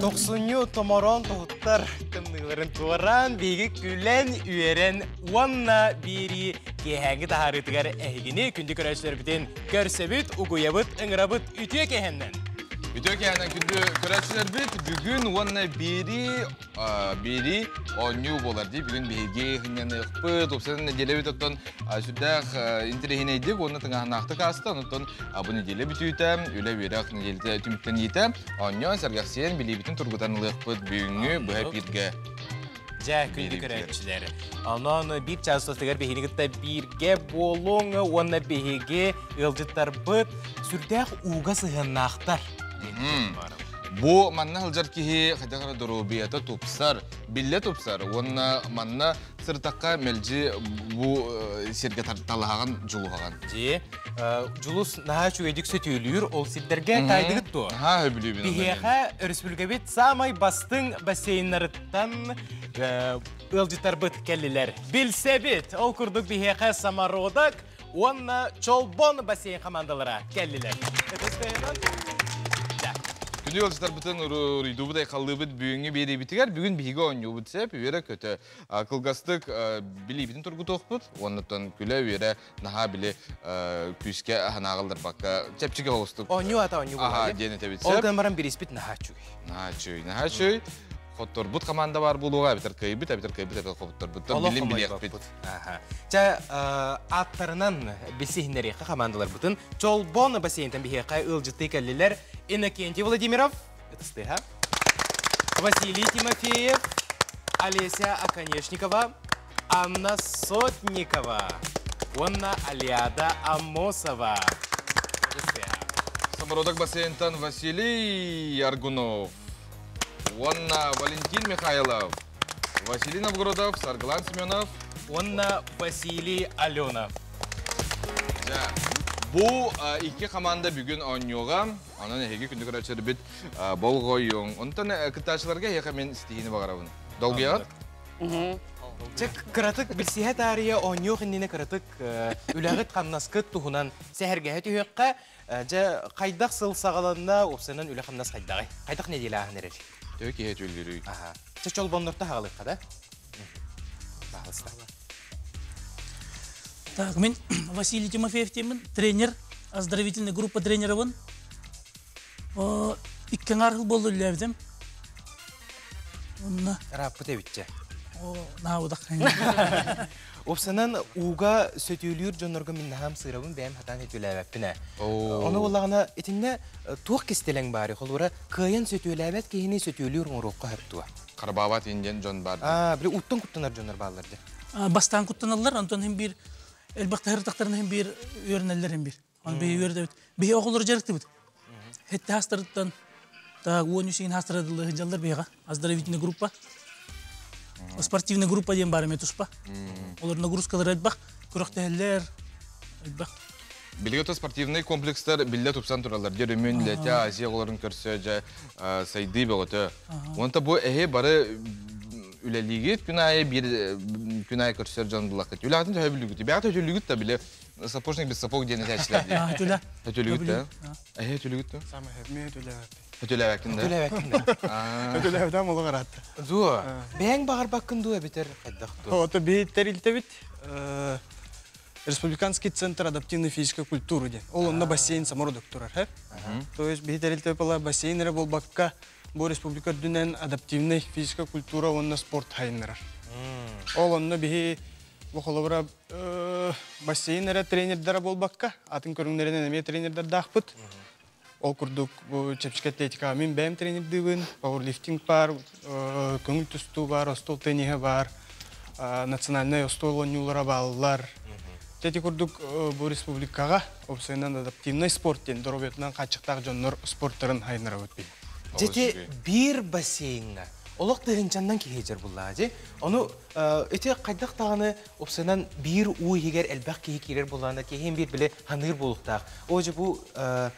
Тохсунньу томороон тоһуттар тымныыларын туораан биһиги күлэн, үөрэн уонна биэрии киэһээҥҥи таһаарыытыгар эһигини күндү көрөөччүлэрбитин көрсөбүт, угуйабыт, ыҥырабыт үтүө киэһэннэн! Үтүө киэһэнэн күндү көрөөччүлэрбит бүгүн уонна биэрии биэрии оонньуу буолар дии. Бүгүн биһиги сынньаныахпыт, уопсайынан нэдиэлэбит оттон сүрдээх интэриэһинэйдик уонна тыҥааһыннаахтык ааста. Онтон бу нэдиэлэ бүтүүтэ, үлэ-үөрэх нэдиэлэтэ түмүктэниитэ оонньоон, сэргэхсийэн, билиибитин тургутан ылыахпыт бүгүҥҥү быһа эпииргэ. Дьэ, күндү көрөөччүлэр. Онон биир чаас устатыгар биһигини кытта бииргэ буолуҥ уонна биһиги ыалдьыттарбыт сүрдээх ууга сыһыаннаахтар. Бу манна сылдьар киһи хайдах эрэ доруобуйата тупсар, биллэ тупсар уонна манна сырытахха мэлдьи бу сиргэ талаһаҕын, дьулуһаҕын. Дьи, Дьулус наһаа үчүгэйдик сөтүөлүүр, ол сирдэргэ таайдыгыт дуо? Наһаа сөбүлүүбүн. Биһиэхэ өрөспүүбүлүкэбит саамай бастыҥ бассейннарыттан ыалдьыттарбыт кэллилэр. Билсэбит! Ол курдук биһиэхэ Самородок уонна Чолбон бассейн хамаандалара кэллилэр. Күнү ыалдьыттарбытын уруйдуубут, айхаллыыбыт бүгүҥҥү биэриибитигэр. Бүгүн биһиги оонньуубут сөп, үөрэ-көтө. Кылгастык билиибитин тургутуохпут, уоннаттан күлэ-үөрэ наһаа били күүскэ аһанааҕылларбакка чэпчэки оҕустук. Оонньуу ата оонньуу буолар. диэн этэбит сөп. Ол гынан баран бириспит наһаа үчүгэй. Наһаа үчүгэй, наһаа үчүгэй. Хотторбут команда бар буолуоҕа, эбэтэр кыайбыт, эбэтэр кыайбыт, эбэтэр хобутторбут. Билин билиэхпит. Чэ, ааттарынан билсиһиннэриэххэ командаларбытын. Чолбон бассейнтан биһиэхэ ыалдьыттыы кэллилэр Иннокентий Владимиров, ытыстыһа, Василий Тимофеев, Олеся Оконешникова, Анна Сотникова уонна Алиада Аммосова. Самородок бассейнтан Василий Аргунов уонна Валентин Михайлов, Василий Новгородов, Саргылан Семенов уонна Василий Аленов. Дьэ, бу икки команда бүгүн оонньуоҕа. Онон эһиги күндү көрөөччүлэрбит болҕойуҥ. Онтон кыттааччыларга эһиэхэ мин ситиһиини баҕарабын. Долгуйаҕыт? Чэ, кыратык билсиһэ таарыйа оонньуох иннинэ кыратык үлэҕит-хамнаскыт туһунан сэһэргэһэ түһүөххэ. Дьэ, хайдах сыл саҕаланна, уопсайынан үлэ-хамнас хайдаҕый? Хайдах нэдиэлэ ааһан эрэр? Төһө киһи түллүрүй? Аха. Чэ, чолбоннорто хаалыахха да? Баһылыста. Так, мен Василий Тимофеев деймін, тренер, оздоровительная группа тренерыбын. Икки аҥаар жыл болды үллээбитим. Онно. Ырааппыт эбитчэ. О, наабыдах. Уопсанан ууга сөтүөлүүр дьоннорго мин наһаам сыырабын бэйэм хатаан сөтүөлээбэппин ээ. Ону буоллаҕына итиннэ туох кистэлэҥ баарый? Холобура, кыайан сөтүөлээбэт киһини сөтүөлүүр оҥоруохха сөп дуо? Харбаабат иин диэн дьон баар. Аа, били ууттан куттанар дьоннор бааллар дии. Бастаан куттаналлар, онтон иһин биир элбэх таһыртахтарын иһин биир үөрэнэллэр иһин биир. Оны биһи үөрдэбит. Биһи оҕолору дьарыктыбыт. Хетте хастарыттан так 13 иин хастарыдылы сылдьаллар биһиэхэ. Оздоровительная группа. Спортивная группа диэн бар эмэ туспа. Олор нагрузкалар элбэх, күрэхтэһэллэр элбэх. Билигин спортивный комплекстар биллэ тупсан тураллар. Дьэ өрөмүөн үлэтэ Азия оҕолорун көрсө дьэ сайдыы бөҕөтө. Онто бу эһи бары үлэлиигит күн аайы биир күн аайы көрсөр дьон булакыт. Үлэҕитин төһө билигит? Бэҕэ төһөлүгүт да биле сапожник без сапог диэн этээччилэр дии. Өтүлэ. Өтүлүгүт да? Эһи өтүлүгүт да? Самый мен өтүлэбэппин. Өтүлэбэккин да? Өтүлэбэккин да? Өтүлэбэтам олох ыраатта. Дуо? Бэйэҥ баҕарбаккын дуо эбэтэр хайдах дуо? Ото биһи тэрилтэбит Республиканский центр адаптивной физической культуры диэн. Ол онно бассейн самородок турар. То есть биһи тэрилтэбит была бассейн эрэ буолбакка бу республика үрдүнэн адаптивный физическая культура уонна спорт хайыннарар. Ол онно биһи бу холобура бассейн эрэ тренердара буолбакка, атын көрүҥнэринэн эмиэ тренердардаахпыт. Ол курдук бу чэпчэки атлетикаҕа мин бэйэм тренердыыбын, пауэрлифтинг баар, көҥүл тустуу баар, остуол тенниһэ баар, национальнай остуол оонньуулара бааллар. Ити курдук бу республикаҕа уопсайынан адаптивнай спорт диэн доруобуйатынан хааччахтаах дьоннор спорттарын хайыннарабыт били. Дьити биир бассейҥҥа олох тыһыынчаннан киһи дьэр буллаа дьи. Ону ити хайдах даҕаны уопсайынан биир уу иһигэр элбэх киһи киирэр буоллаҕына киһи биир били ханыыр буолуохтаах. Оо дьэ бу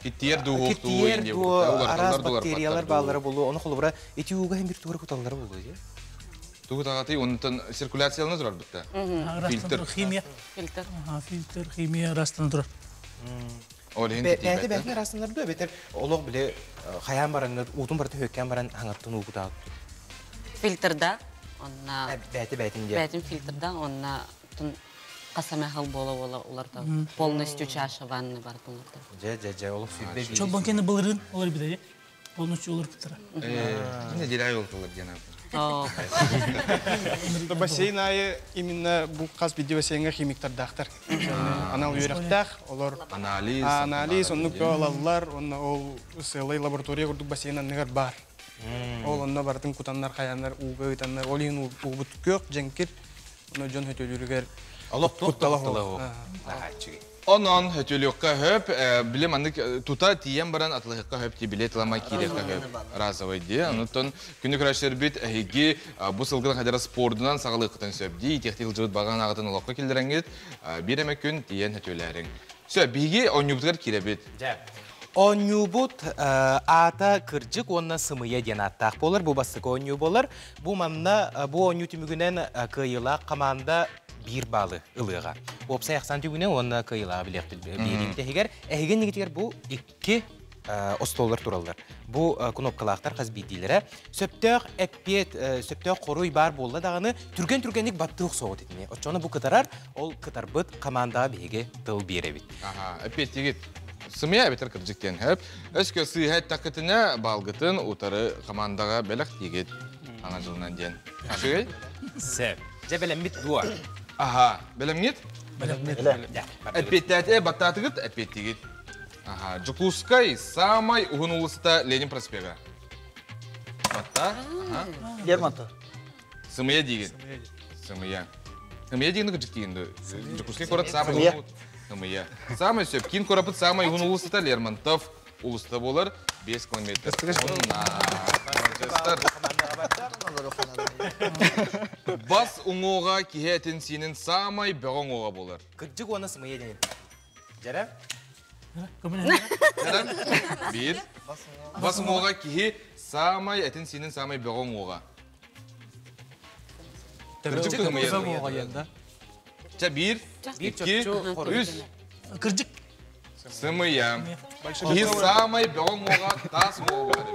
Киттиэр дуу, киттиэр дуу, араас бактериялар бааллара буолуо. Ону холобура ити ууга иһин биир тугу куталлара буолуо дии. Тугу таҕатый онтон циркуляциялана турар бытта. Фильтр. Химия. Фильтр. Фильтр, химия ыраастанан турар. Ол иһин Бэйэтэ бэйэтин араастанар дуо эбэтэр олох били хайаан бараҥҥыт уутун барыта хөккөөн баран хаҥаттан уу кутаат. Фильтрда онна Бэйэтэ бэйэтин диэн. Бэйэтин фильтрда онна хас эмэ хыл буола-буола уларта полностью чаша ванны бартын уларта. Дьэ дьэ дьэ олох сүүрбэ биир. Чолбон кэннэ былырыын олор битэ полностью уларыппыттара. Неделя айылтылар диэн Бассейн айы именно бу хас биирдии бассейнга химиктардаахтар. Анал үөрэхтээх, олор анализ, анализ оннук ылаллар, онно ол сыалай лаборатория курдук бассейн анныгар бар. Ол онно барытын кутаннар, хаяннар, ууга ыытаннар, ол иһин уубут күөх, дьэҥкир, ону дьон хөтөлүүрүгэр Олох куттала куттала Онон хөтөлүөххэ хөп, били маннык тута тиийэн баран атылыһыкка хөп ти билет ылама киириэххэ хөп разовый дии. Онуттан күнү көрөшөрбүт эһиги бу сылгын хадара спордунан саҕалыаххытын сөп дии. Итиэхти сылдьыбыт баган аҕатын олоххо киллэрэҥҥит биир эмэ күн тиийэн хөтөлөөрүҥ. Сөп, биһиги оонньуубутугар киирэбит. Дьэ. Оонньуубут аата кырдьык уонна сымыйа диэн ааттаах буолар. Бу бастакы оонньуу буолар. Бу манна бу оонньуу түмүгүнэн кыайыылаах команда биир баалы ылыаҕа. Уопсай ахсаан түгүнэ уонна кыайыылааҕы билиэхпит биэриибит эһигэр. Эһигин нигитигэр бу икки остуоллар тураллар. Бу кнопкалаахтар хас биирдиилэрэ. Сөптөөх эппиэт, сөптөөх хоруй баар буолла даҕаны түргэн-түргэнник баттыы охсоҕут итини. Оччоҕуна бу кытарар, ол кытарбыт командаҕа биһиги тыл биэрэбит. Аха, эппиэттиигит. Сымыйа эбэтэр кырдьык диэн хөп. Өскө сыыһа эттэххитинэ баалгытын утары командаҕа бэлэхтиигит. Аҥа дьылынан диэн. Үчүгэй? Сөп. Дьэ бэлэммит дуо? Аха, бэлэмҥит? Бэлэммит. Эппиэттээтэ баттаатыгыт, эппиэттиигит. Аха, Дьокуускай самай уһун уулуссата Ленин проспега. Батта. Аха. Лермонтов. Сымыйа диигин. Сымыйа. Сымыйа диигин кырдьык диигин да. Дьокуускай куорат самай уһун Сымыйа. Самай сөп. Киин куораппыт самай уһун уулуссата Лермонтов улуста буолар 5 километр. Онна. Бас уҥуоҕа киһи этин сиинин самай бөҕө уҥуоҕа буолар. Кырдьык уонна сымыйа диэн. Дьэрэ? Биир. Бас уҥуоҕа киһи самай этин сиинин самай бөҕө уҥуоҕа. Кырдьык сымыйа. Чэ биир, икки, үс. Кырдьык. Сымыйа. Киһи самай бөҕө уҥуоҕа таас уҥуоҕа буолар.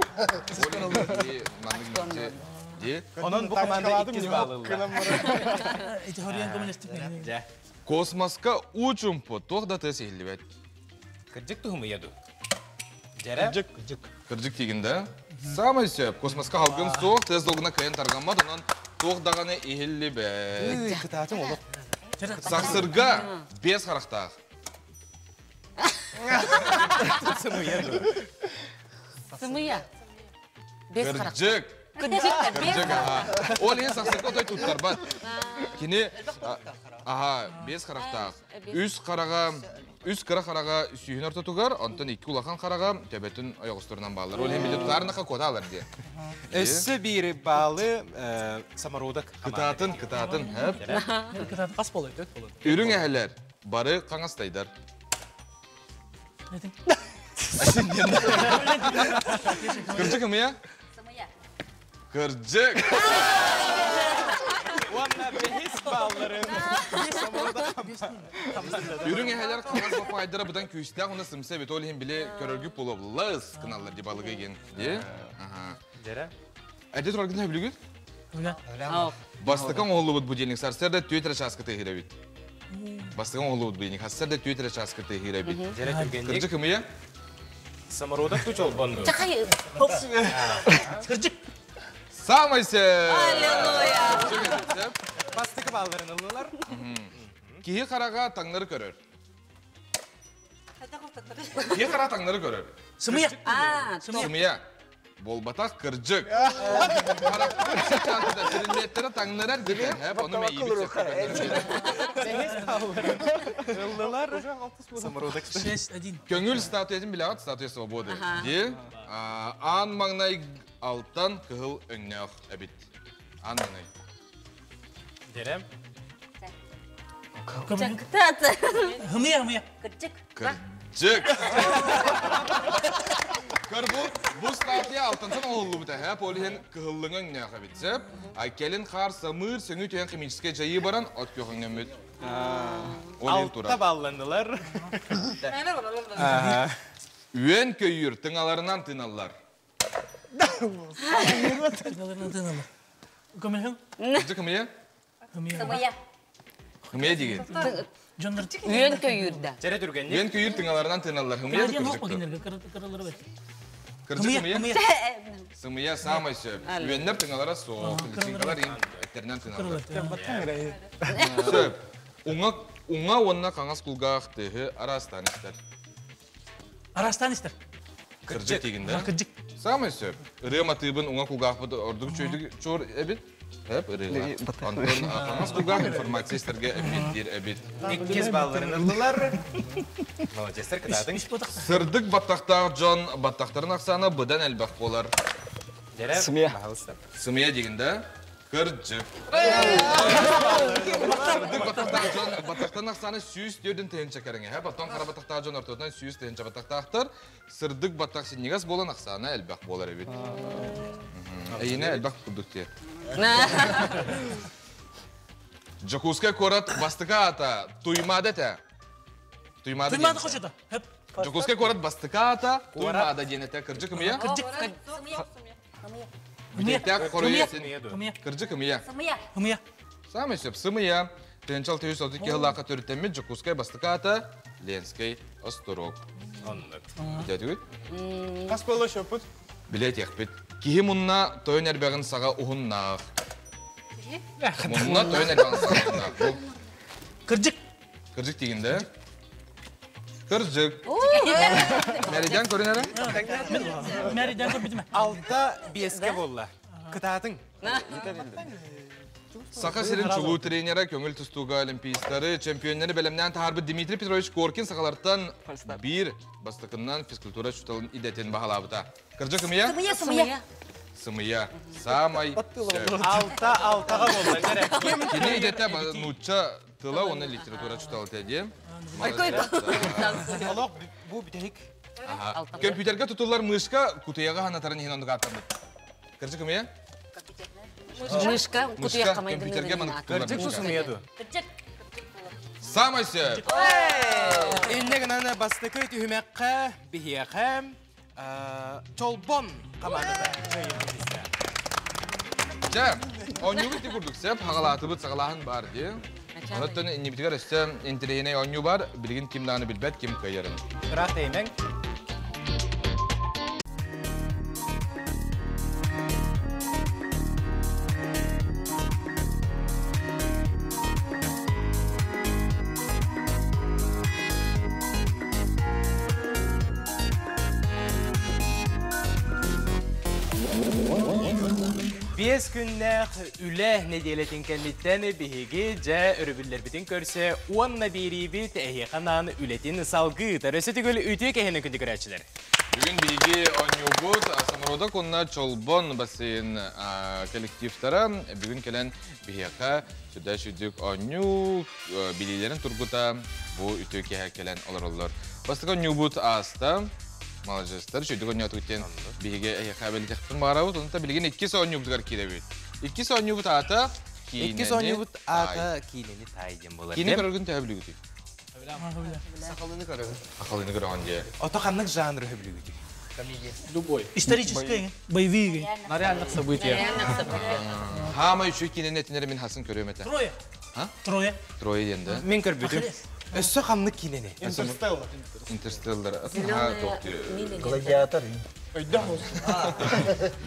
Онон бу команда иккис баалы ылла. Ити хоруйан көмөлөстүк. Космоска уу чумпу туох да тыас иһиллибэт. Кырдьык туһумуйа ду. Дьэрэ? Кырдьык. Кырдьык тиигин да? Самай сөп. Космоска халгын суох, тыас долгуна кыайан тарҕаммат, онон туох даҕаны иһиллибэт. Кытаатым олох. Сахсырга бес харахтаах. Сымыйа ду. Сымыйа. Бес харахтаах. Кырдьык. Кырдьык, аха. Ол иһин сахсырга отой туттарбат. Кини аха, бес харахтаах. Үс хараҕа үс кыра хараҕа сүүһүн ортотугар, онтон икки улахан хараҕа төбөтүн ойоҕосторунан бааллар. Ол иһин били тутаарынаха куотаалар диye. Өссө биир баалы самородок. Кытаатын, кытаатын. Кытаатын қас болой, төт болой. Үрүҥ эһэлэр бары қаңастайдар. Кырдьык ымыйа? Кырдьык! Уонна бэһис баалларын Үрүҥ эһэлэр хаҥас баппаҕайдара быдан күүстээх уонна сымса эбит. Ол иһин били көрөргүт буолабыллас гыналлар ди балыгы ген. Ди? Аха. Дьэрэ. Эдэ тураргын хөбүлүгүт? Бастакы оҥоһуллубут будильник сарсыарда түөрт эрэ чааска тыаһыыр эбит. Бастакы оҥоһуллубут будильник сарсыарда түөрт эрэ чааска тыаһыыр эбит. Дьэрэ түргэнник. Кырдьык ымыйа? Самородок ту чолбонду. Чахай. Кырдьык. Самай сөп! Аллилуйя! Бастакы баалларын ыллылар. Киһи хараҕа таҥнары көрөр. Киһи хараҕа таҥнары көрөр. Сымыйа. Сымыйа. Буолбатах кырдьык. Харахпыт сычаатыда предметтері таҥнарар деген. Хэп, ону мейибит Ыллылар. Самородок. 6-1. Көңүл статуятын билэҕит, статуя свободы. Ди. Аан маҥнай алтан кыһыл өҥнөөх эбит. Аан маҥнай. Дерем. Хымыя, хымыя. Кырдьык. Кырдьык. Көр бу, бу статуя алтантан оҥоһуллубута, хэп, ол иһин кыһыллыҥа өҥнөөх эбит, сөп. А кэлин хаар самыыр сөҥүү түһэн химическэй дьайыы баран от күөх өҥнөммүт. Алта балланылар. Үөн көйүүр тыҥаларынан тыыналлар. Тыҥаларынан тыыналлар. Көмөлөһүҥ. Кырдьык ымыйа? Сымыйа. Ымыйа диген. Дьоннор Үөн көйүүрдэ. Чэрэ түргэнник. Үөн көйүүр тыҥаларынан тыыналлар. Ымыйа Диэн да оқ кырдьык. кинилерге кыралары бет. Кырдьык ымыйа? Ымыйа. Сымыйа самай сөп. Үөннэр тыҥалара суох. Личинкалар эттеринэн тыыналлар. Сөп. Уҥа уҥа уонна хаҥас кулгаах тыаһы араастаан истэр. Араастаан истэр. Кырдьык тигин да? Кырдьык. Самай сөп. Ырыа матыыбын уҥа кулгаахпыт ордук чүйдүк чуор эбит. Эп ырыа. Онтон хаҥас кулгаах информация истэргэ эппиэттиир эбит. Иккис балларын ыллылар. Молодецтар кытаатыҥ. Сырдык баттахтаах дьон баттахтарын ахсаана быдан элбэх буолар. Дьэрэ, Сымыйа. пожалуйста. Сымыйа дигин да? Кырдьык. Сырдык баттахтаах дьон баттахтарын ахсаана 104 тыһыынча кэриҥэ. Потом хара баттахтаах дьон ортотунан 100 тыһыынча баттахтаахтар. Сырдык баттах синньигэс буолан ахсаана элбэх буолар эбит. Эйине элбэх курдук тиэ. Дьокуускай куорат бастакы аата Туймаада этэ. Туймаада диэн Туймаада этэ. хочота. Хөп. Дьокуускай куорат бастакы аата Туймаада диэн этэ. Кырдьык ымыйа? Кырдьык. Бүтэйтээх хоруйа син. Ымыйа. Кырдьык ымыйа. Сымыйа. Ымыйа. Самый сөп сымыйа. Тыһыынча 632 сыллаахха төрүттэммит Дьокуускай бастакы аата Ленскэй острог. Оннук. Билэтигит? Хас буолла счёппут? Билетиэхпит. Киһи мунна тойон эрбэҕин саҕа уһуннаах. Мунна тойон эрбэҕин саҕа уһуннаах. Бу Кырдьык. кырдьык тигин да? Кырдьык. Мэриден көрүн эрэ? Мэриден көрбүтүмэ. 6-5-ке буолла. Кытаатыҥ. Саха сирин чулуу тренера, көҥүл тустууга олимпийстары, чемпионнары бэлэмнээн таһаарбыт Дмитрий Петрович Коркин сахалартан биир бастакыннан физкультура учууталын идэтин баһылаабыта. Кырдьык ымыйа? Сымыйа, сымыйа. Сымыйа. Самай сөп. 6-6-ға буолла. Дьэрэ. Кини идэтэ нуучча тыла уонна литература учуутала диэн. Олох бу бүтэһик. Компьютерга тутуллар мышка кутуйаҕы санатарын иһин оннук ааттаммыт. Кырдьык ымыйа? Мышка, Мышка кутуйахха компьютерге майгынныыр маннык тутуллар Кырдьык мышка. сымыйа ду. Кырдьык. Самай сөп. Инне гынан бастакы түһүмэххэ биһиэхэ Чолбон командата кыайыытын Дьэ, оонньуугут ити курдук сөп, хаҕалаатыбыт саҕалааһын баар дии. Онон иннибитигэр өссө интэриэһинэй оонньуу бар, билигин ким даҕаны билбэт, ким кыайарын. Ыраах тэйимэҥ. 5 күннээх үлэ нэдиэлэтин кэнниттэн биһиги дьэ өрөбүллэрбитин көрсө уонна биэриибит эһиэхэ үлэтин салгыы. Өссө төгүл үтүө киэһэнэн күндү көрөөччүлэр. Бүгүн биһиги оонньуубут Самородок уонна Чолбон бассейн коллективтара бүгүн кэлэн биһиэхэ сүрдээх үчүгэйдик оонньуу билиилэрин тургута бу үтүө киэһэ кэлэн олороллор. Бастакы оонньуубут ааста. Молодецтар, үчүгэйдик оонньоотугут биһиги эһиэхэ бэлиэтиэхпин баҕарабыт. Онтон билигин иккис оонньуубутугар киирэбит. Иккис оонньуубут аата Иккис оонньуубут аата киинэни таай диэн буолар. Киинэ көрөргүн төһө билигитий? Сахалыыны көрөбүн. Сахалыыны көрөҕүн дии. Ото ханнык жанр сөбүлүүгүтүй? Любой. Исторический, боевые. На реальных событиях. Саамай үчүгэй киинэни этиҥ эрэ мин хасын көрүөм этэ. Трое. А? Трое. Трое диэн да? Мин көрбүтүм. Өссө ханнык киинэни? Интерстеллар. Интерстеллар. Ха, тоқту. Гладиатор.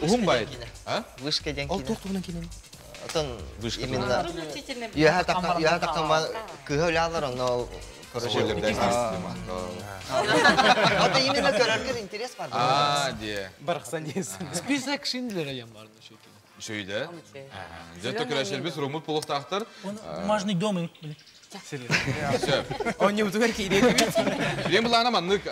Уһун байт. А? Вышка диэн Ол киинэ. туох туһунан киинэни? Отон Вышка именно Үөһэ таххан кыыһа өлөр, но короче. Спойлерден. Это именно көрөргө интерес бар. А, дии. Барахсан диэсин. Список Шиндлера я бар Шөйді. Зөтті көрәшелбіз румут пулықтақтыр. Он бумажный дом. Блин. Сөп. Оонньуубутугар киириэхпит. Билигин былаана маннык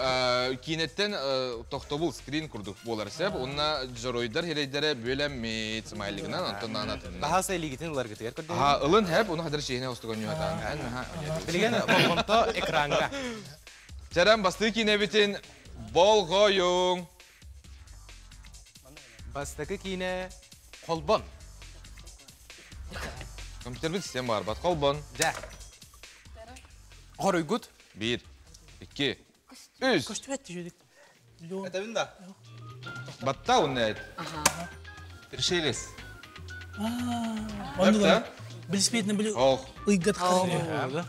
киинэттэн тохтобул скрин курдук буолар сөп. Онно дьоруойдар сирэйдэрэ бүөлэммит смайлигынан, онтон наанатынна. Баһаалыста илиигитин ыларгытыгар көрдөһөбүн. Ха, ылын хэп, оны хадыр шейіне остуган юхатан. Билигин болҕомто экраҥҥа. Чэрэн бастакы киинэбитин болҕойуҥ. Бастакы киинэ Холбон. Компьютер система бар, бат Холбон. Дьэ. Хоруйгут. 1, 2, 3. Көстүбэт түһүдүк. Этэбин да. Батта уннет. Пришелец. Оннук. Билиспетин били Ох. ыйга тахсар.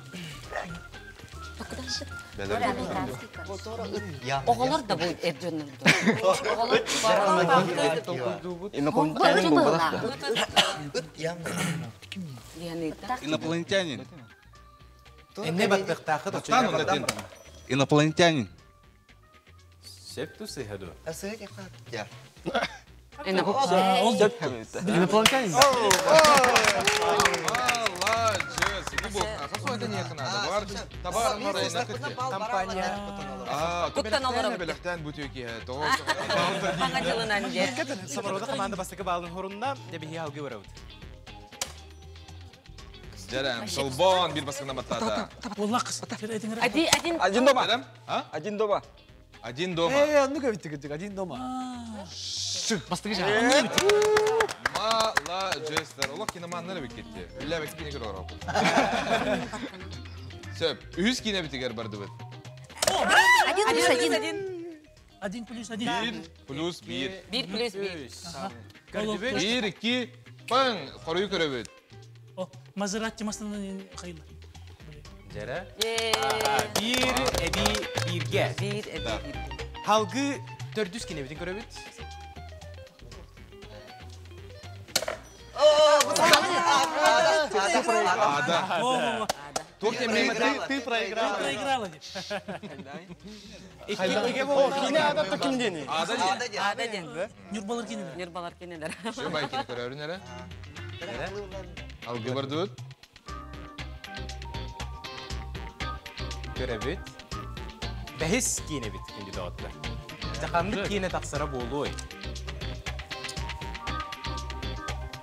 Оҕолор да бу эр дьоннор да. Оҕолор Инопланетянин булбатах да. Инопланетянин. Энне баттыктаахы Тан оннетин. Инопланетянин. Сеп ту сыхаду. Инопланетянин. Молодец. Бу хасу это не хана. Бар табар нарайна кытты. Компания. А, Туттан олорор. Белектен бүтү ки. Того. Хаңа жылынан же. Саморода команда бастакы балын хорунна, дебихи алгы барабыт. Жарам, Солбон бир баскына баттата. والله қыз. Один, один. Один дома. Жарам? А? Один дома. Один дома. Э, ну-ка, ведь один дома. Молодец. Олох киноманнар бит кетти. Үллә бек кине көрөр алып. Сөп, үз кине битигер барды бит. 1 плюс 1. 1 плюс 1. 1 плюс 1. 1 плюс 1. 1, 2, паң, хорую көрөбүт. Мазератти масынан хайла. Жара. Бир эби бирге. 1 эби бирге. Халгы төрдүс кине битин көрөбүт. Ада. Ты проиграла. Ты проиграла. Кине ада то кимдени? Ада ден. Ада ден. Нюрбалар кинелер. Нюрбалар кинелер. Шыбай кине көрөрүн эле. Алгы барды бит. Көрөбүт. Бәһис кине бит күндү дагыттар. Жаканды кине таксара болуй.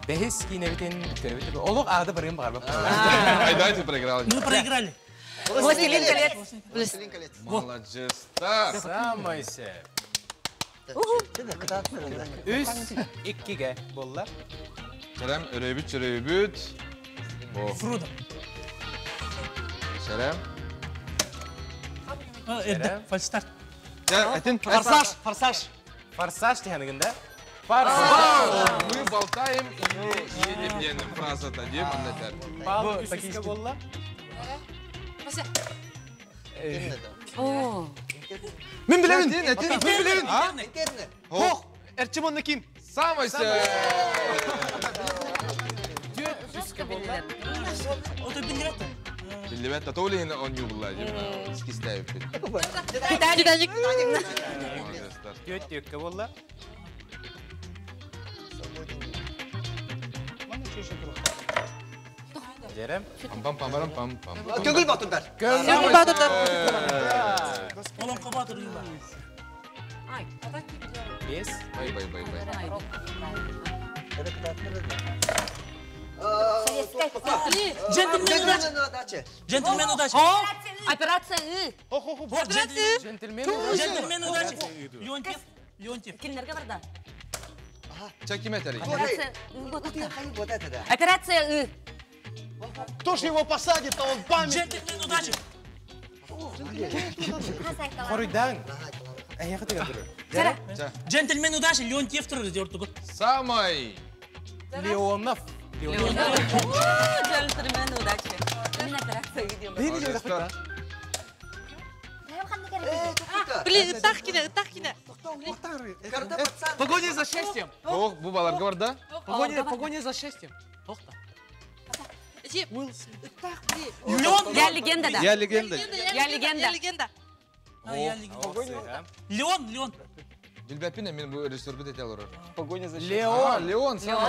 Бәһис кине битин көрөбүт. Олох ада барым бар. Айдай ты проиграла. Мы проиграли. Властелин колец. Властелин колец. Молодец. Так. Самай сеп. Үс иккиге болла. Сәлем, өрөбүт, чөрөбүт. Фродо. Сәлем. Эрде, фальстарт. Форсаж, форсаж. Форсаж дегенигинде. Форсаж. Мы болтаем или едем диэн фразата диэн маннатар. Бал үсүскө болла. Мен билебин. Этин, этин, Мен билебин. А? Хох, Эрчим онна ким? Самай сеп. Үскө болла. Ото билбет. Билбет, татолин он юбла диэн. Скистәйбит. Титаник. Молодецтар. Түөт түөккө болла. Жерем. Пам пам пам пам пам. Көгүл батырдар. Көгүл батырдар. Олон кабатыр юла. Бес. Бай бай бай бай. Джентльмен удачи. Джентльмен удачи. Операция И. Джентльмен. Джентльмен удачи. Леонтьев. Леонтьев. Кинилерге барда. Чакиметери. Операция И. Операция И. Кто ж его посадит, а он память. Джентльмен удачи. Хоруйдан. Аяқы деген тұрыр. Джентльмен удачи. Леонтьев тұрыр деп ортугу. Самай. Леонов. Джентльмен удачи. Мен операция И дейм. Молодецтар. Блин, ытах кине, ытах кине. Погоня за счастьем. Ох, бу баларга бар да? Погоня, погоня за счастьем. Тохта. Леон. Я легенда да. Я легенда. Я легенда. Я легенда. Леон, Леон. Билбеппин мен бу режиссер бит эте алыр. Погоня за счастьем. Леон, Леон, самай.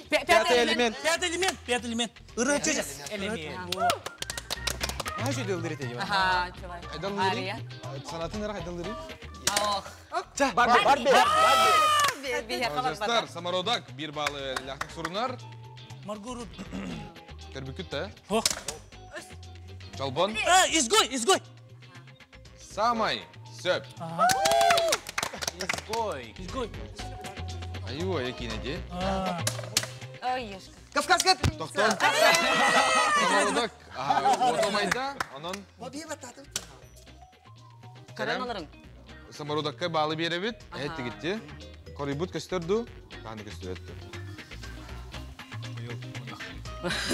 Пятый элемент. Пятый элемент, пятый элемент. Ыры чече. Элемент. Ха жүдө ылдыр эте. Ага, чувак. Ария. Санатын нера айдалдыры? Ох. Барби, Барби, Барби. Молодецтар, самородак бир балы ляхтык сурунар. Марго Робби. Көрбүкүт да. Ох. Чолбон. Изгой, изгой. Самай сөп. Изгой. Изгой. Аю, ая кинеди. Ой, ешка. Кавказская Тоқтон. Самородок. Отомайда, онон. Көрөн олорун. Самородокка баалы беребит. Этти гитти. Корибут көстөрду. Таны көстөрдү.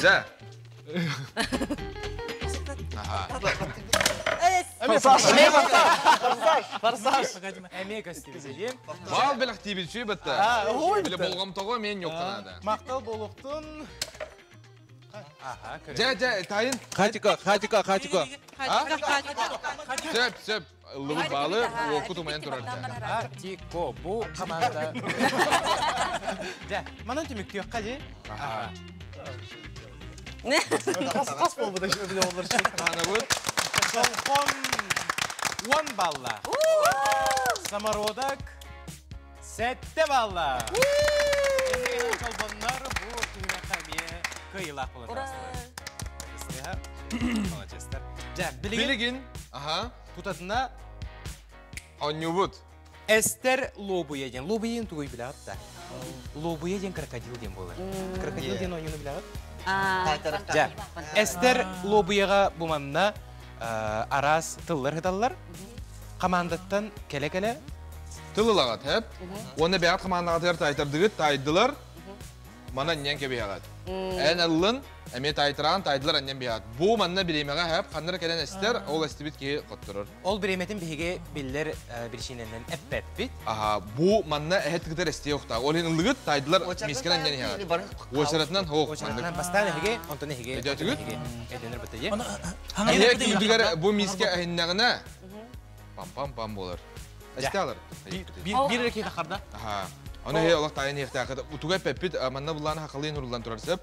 За. Форсаж. Эме көстүбүт. Бал белек тибит сүй бітті. Біле болғам тоғы мен yok канада. Мақтал болуқтун. Аха, көрө. Жа, жа, тайын. Хатико, хатико, хатико. Сөп, сөп. Лыбы балы, оқу тумаян турар. Хатико, бу команда. Жа, манан түмүк күйөк кажы. Аха. Қас болбу да биле олар. Ана бұд. Солхон 10 балла. Самородок 7 балла. Эндеген чолбоннор бу түмүккө эме кыйлак болот. Ура! Молодецтер. Жа, билигин Билигин. Аха. тутатына Оннюбут. Эстер Лобуя ден. Лобуя тугуй билат да. Лобуя ден крокодил ден болар. Крокодил ден ойнуну билат. Жа, Эстер Лобуяга буманна арас тыллар хыталлар. Командаттан келе-келе Тылылагат, хеп. Оны бәят командагатыр тайтырдыгыт, тайдылар. Мана нен кебе Эн аллын, әме тайтыран, тайдылар аннен бияғат. Бу манна биремеға хеп, қандыр келен эстер, ол эстибит ки коттурur. Ол биреметин биһиге биллер биршиненен эппеппит. Аха, бу манна эхет кытыр эсте йокта. Ол хин ыллыгыт, тайдылар мискен аннен яғат. Очаратынан хоқ. Очаратынан бастан эһиге, онтон эһиге. Эдетүгүт? Эденер бітті. Эһе күйдүгер бу миске эхиннагына пам-пам-пам болар. Эсте алар. Бир рекей тақарда. Аха. Оны хе олақ тайын ехтақыды. Утуга пеппит, манна буланы хақылын урулан турарсып,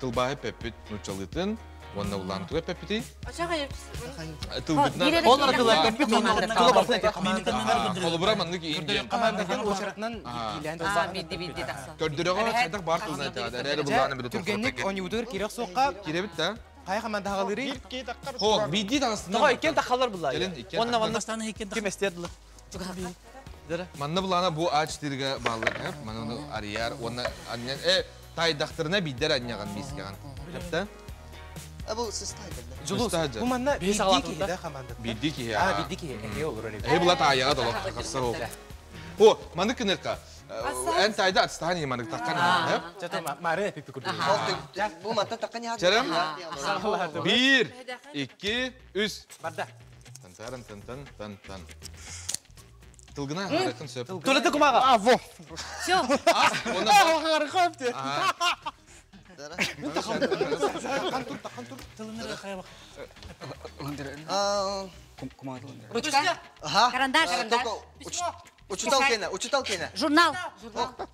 тылбахы пеппит нучалытын, онна буланы туга пеппити. Тылбытынан. Олар тылбай пеппит, Холубура маннык иин. Командадан очаратынан илен Бидди тақса. Көрдөрөгө чайдак бар тылын айтады. Әрі буланы биде Түргенник онюдур кирек соққа. Киребит да. Кай команда хагалыры? Хо, бидди тагысынан. Тоға иккен тақалар бұлар. Келин, иккен Онна тақалар. манна Бастан иккен кем эстерділер. Манна булана бу А4-ге баллар хеп, манна оны арияр, оны аннен тайдактырына биддер анняган мискеган. Хепте? Бу сыстайды. Жулус. Бу манна Бес бидди алатын ки да. да команда. Бидди ки. А, бидди ки. Эхе olur öyle. Э була таяга долок тақсар ол. О, маны кыныкка. Эн тайда атстани маны таккан хеп. Жата мары эпипи курду. Бу манта таккан я. Черем? 1 2 3 Барда. Тан таран тан тан тан тан. Тылгына харакын сөп. Төлөтө кумаға. А, во. Все. Онна Ручка. Ага. Карандаш. Учитал кена, учитал кена. Журнал.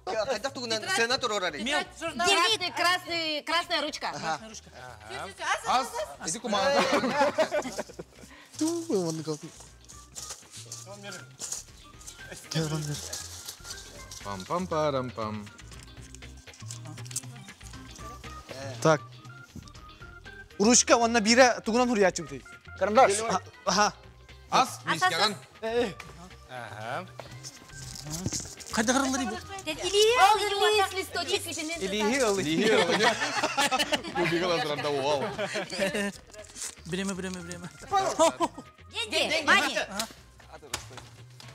Кайда тугунан сенатор орары. Дневник. Красный, красная ручка. Аз, иди кумага. Пам пам парам пам. Так. Ручка онна бире тугунан хуриячым дейді. Карандаш. Аха. Ас, мискеган. Аха. Қайда қаралар бу? Лист, листочек. Илихи ылы. Кубигала туранда уол. Биреме, биреме, биреме. Деньги. Мани.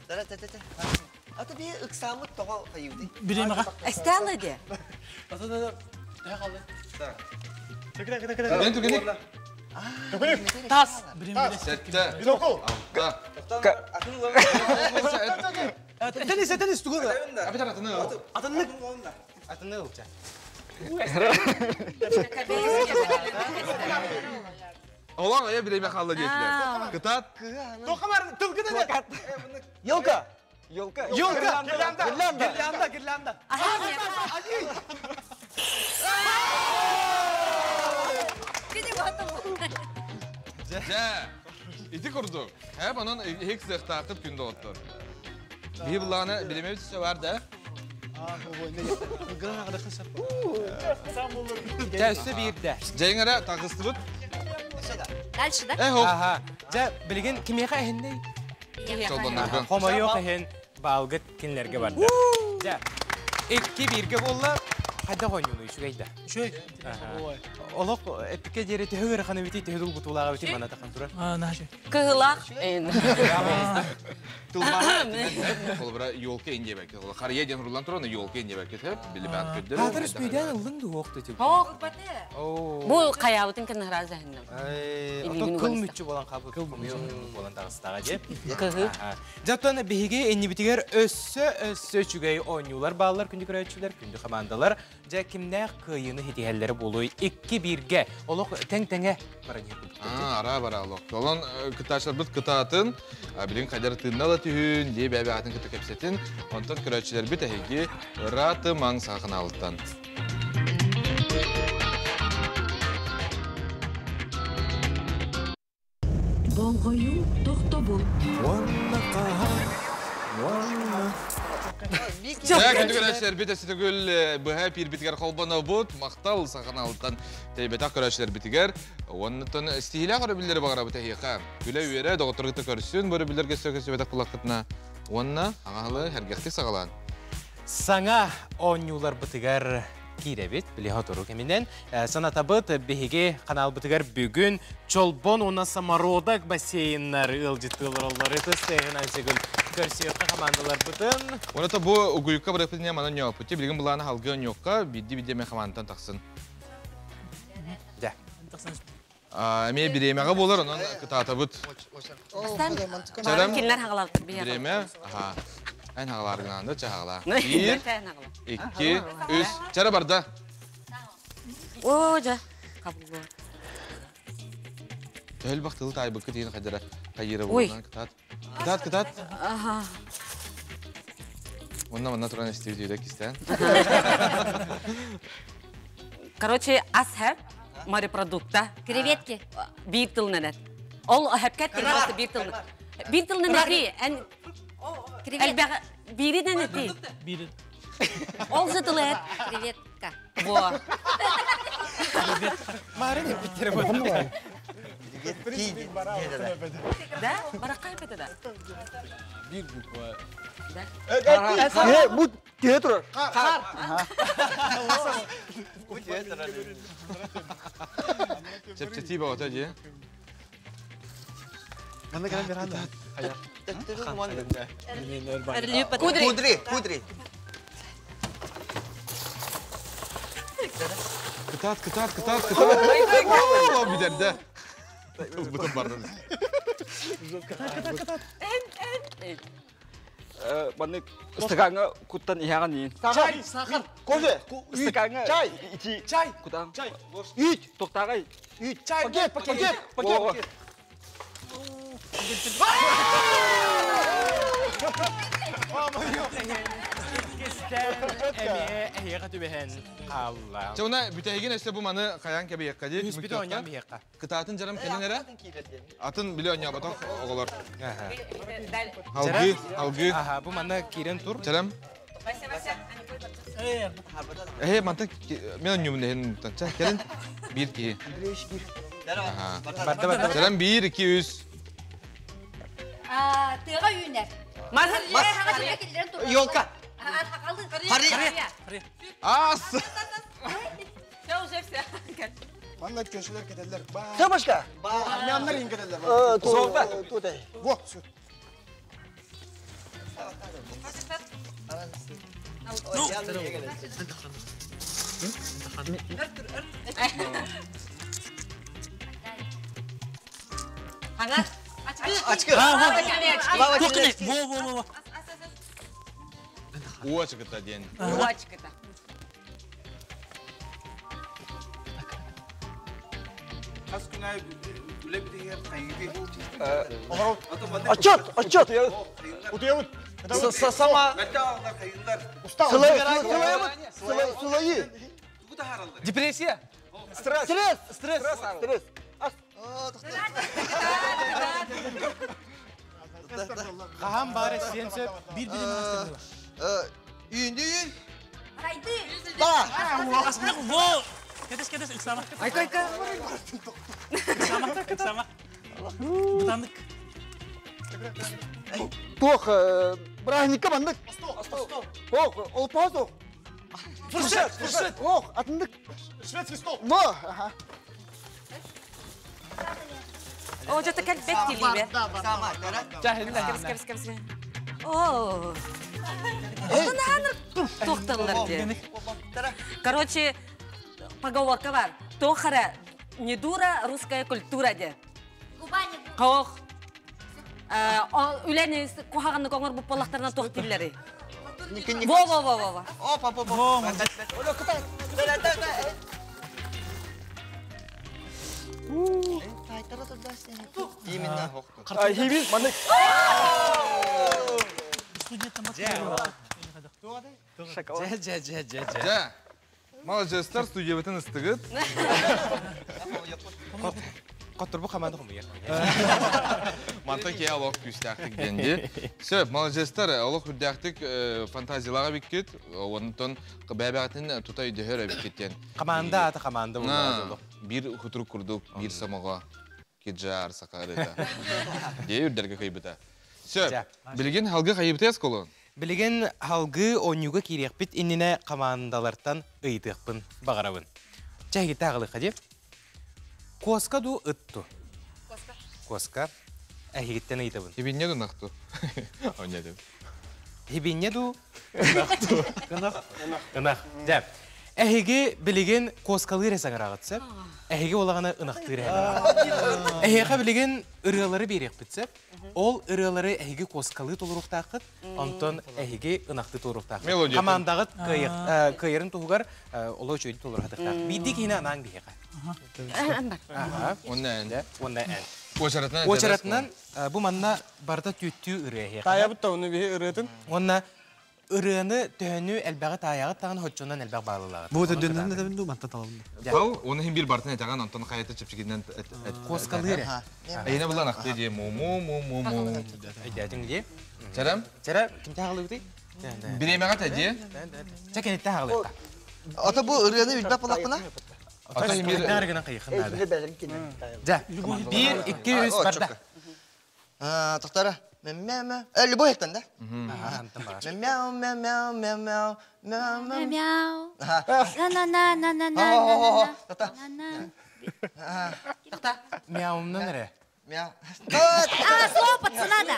Дара та та та. Ата би ыксамыт того кайыды. Биреме ға. Эстелла де. Мен түргенек. Тас. Биреме. Сәтті. Алта. Теннис, теннис тугун. Апетар атыны. Атыннык. Атыны ылча. Олан ая биреме қалды дейтілер. Кытат. Тоқамар тылгына да. Елка. Елка. Елка. Гирлянда. Гирлянда, гирлянда. Жа. Ити курду. Хәп анан хек сыктакып күндө оттор. Би буланы билеме бит бар да. Жа, бирде. Жеңере тагыстыбыт. Дальше, да? Э хоп. Аха. Жа, билген кимеха эхинней? Чолбоннарга. Хомойо эхин балгыт кинлерге барды. Жа. 2-1-ге болла. Хайда қойнуну үчүгэй да. Үчүгэй. Олох эппикке диэри төһө ыараханы бити төһө дулгутуулааҕа бити мана тахан турар. Наһаа Кыһылаах. Холобура елка индиэбэкке. Харья диэн рулан туран елка индиэбэкке тэп билибэт көддөр. Хаатыр үспүйдэн ыллың дуох тетип. Ох. Бу каябытын кеннара зәһиннем. Ото кыл мүччү болан кабы кыл болан тагыстага же. Жаттан биһиги эннибитигер өссө өссө үчүгэй оонньуулар бааллар күндү көрөөччүлэр, күндү командалар. Жа кимнээх кыайыны хитиһэллэри буолуй 2-1-ге. Олох тең-тэҥэ баран Ара бара олох. Олон кытаачыларбыт кытаатын, билин кайдар тыынна да түһүн, дии бэбэ атын кыта кэпсэтин. Онтон көрөөччүлэрбит эһиги ыраты маң саахынаалыттан. Болҕойуу тохтобул. Жа күндү көрөөччүлэрбит өссө быһа пиирбитигэр холбонобут, махтал саханалыттан тейбетах көрөөччүлэрбитигэр. Оннуттан стихилээх өрөбүллэри баҕарабыт эһиэхэ. Күлэ үөрэ, доҕотторгута көрсүн, бу өрөбүллэргэ сөкөсүбэтэх булаххытына. Уонна аҥаһылы хэргэхтик саҕалаан. Саҥа оонньууларбытыгар киирэбит, билиһэ отору кэминэн. Санатабыт биһиги каналбытыгар бүгүн Чолбон уонна Самородок бассейннар ыалдьыттыылар оллар. Ытыс тыаһынан сүгүн көрсүөххэ командаларбытын. Оното бу угуйукка барыппытыня манан ньооппутти, билигин булааны халгы ньоокка, бидди-бидди эме хамаантан тахсын. Дя. Эме биремеҕе буолар, онон кытаатабыт. Чарам. Кинилер хагалалар Биреме, аха. Эн хагалааргынаанда ча хагалаа. 1, 2, 3. Чара барда. О, жа. Кабыл. Төһөл бактылы тайбыккы тиин хайдара хайыра буолан кытаат. Кытаат, кытаат. Аха. Онна манна туран эстибит кистен. Короче, ас хэп морепродукта. Креветки. Бир тылнанат. Ол хэпкет просто бир тылнанат. Бир тылнанати. Эн Креветка. Бири нанати. Бири. Ол же тылы Креветка. Во. Марын эппиттери бу. Да? Баракай бete да. Бир буква. Да. Бу театр. Хар. Бу театр. Чепчети баҕата дии. Манна кэлэн беран да. Кудри. Кудри, кудри. Кытаат, кытаат, кытаат, кытаат. О, бүдэрдэ. Ылбытым бардын. Кытаат, кытаат. Маннык стакаҥҥа куттан иһэҕин иин. Чай, сахар, Кофе, стакаҥҥа чай, ити, чай, кутан, чай, үт, тохтаагай, үт, чай, пакет, пакет, пакет. Чауна бүтэһигин өссө бу маны хаян кэбиэккэ дии. Үс бүт оонньоон биһиэххэ. Кытаатын жарам кэлин эрэ. Атын биле оонньообатах оҕолор. Алгы, алгы. Аха, бу манна киирэн тур. Жарам. Э, манта мен оонньуумун эһин ча кэлин биир киһи. Барда барда. Жарам 1 2 3. Тыаға үйінер. Мас. Елка. Хария. Ас. Все уже все. Манна көшелер кетелер. Табашка. Армяннар ин кетелер. Солба. Тутай. Во, все. Ана. Ачкы. Токне. Во, во, во, во. Уочката ден. Уочката. Отчет, отчет. Утуябыт. Сама. Сылайы. Депрессия. Стресс. Стресс. Стресс. Хаһан баары сиэн сөп. Бир бирин астырдылар. Үйүндү үйүн. Хайды. Да. Во. Кетес, кетес, ыксама. Айка, айка. Ыксама, ыксама. Бутандык. Тох, праздникка мандык. Ох, ол пазох. Фуршет, фуршет. Ох, атындык. Шведский стол. Во, ага. О, жата кәлбет тилибе. Кәбіз, кәбіз, кәбіз. О. Отон тоқталар де. Короче, поговорка бар. Тохара не дура, русская культура де. Қоқ. Үләні кухағаны коңыр бұп балақтарына тоқ тиллері. Во, во, во, во, во. Опа, опа, опа. Именно. Хибин, маннык. Жа, жа, жа, жа, жа. Жа. Молодецтар студиябытын ыстыгыт. Коттур бу команда хумуя. Манта ке алох күстәхтик денди. Сөп, молодецтар, олох үрдәхтик фантазиялага биккет, онтон бәбәгәтин тутай дөһөр биккеттен. Команда аты команда булды. Бир хутур курдук, бир самога киджар сакарыта. Де үрдәргә кайбыта. Сөп, билген халгы кайбыта ясколон. Билген халгы онюга кирекпит иннине командалартан ыйтыкпын багарабын. Чәйги тагылы хади. Коска ду ытту. Коска. Коска. Әһигиттен ыйтыбын. Хибинне ду нахту. Оня деп. Хибинне ду нахту. Ынах. Ынах. Жа. Әһиги билеген коскалы ресаңырагытсы. Әһиги олаганы ынахтыр әһиги. Әһига билеген ырыалары берек битсе. Ол ырыалары әһиги коскалы толуруктакыт, онтон әһиги ынахты толуруктакыт. Командагыт кыйырын тугар оло чөйдү толуруктак. Бидик хина анаң биһига. Онна ән. Онна ән. Очаратынан. Очаратынан бу манна барда түттүү ырыа. Тая бутта оны бихи ырыатын. Онна ырыаны төһөнү элбәгы таягы тагын хоччонан элбәг баалылагы. Бу төдөннөн да бинду манта талабында. Ал, оны хим бир бартын этаган, онтон хайата чепчигинен Коскалыре. Айна булан акты же му му му му му. Айдатың же. Чарам? Чара ким тагылы бит? Биремега тажи. Чакен тагылы. Ата бу ырыаны билбеп болакпына? Ата хим бир Даргынан кыйхын да. Жа. 1 2 3 барда. Токтара. Мяу, любой эттен, да? Мяу, мяу, мяу, мяу, мяу, мяу, мяу. Мяу. На на на на на на на. На. Мяумнан эре. Мяу. А, слово пацана да.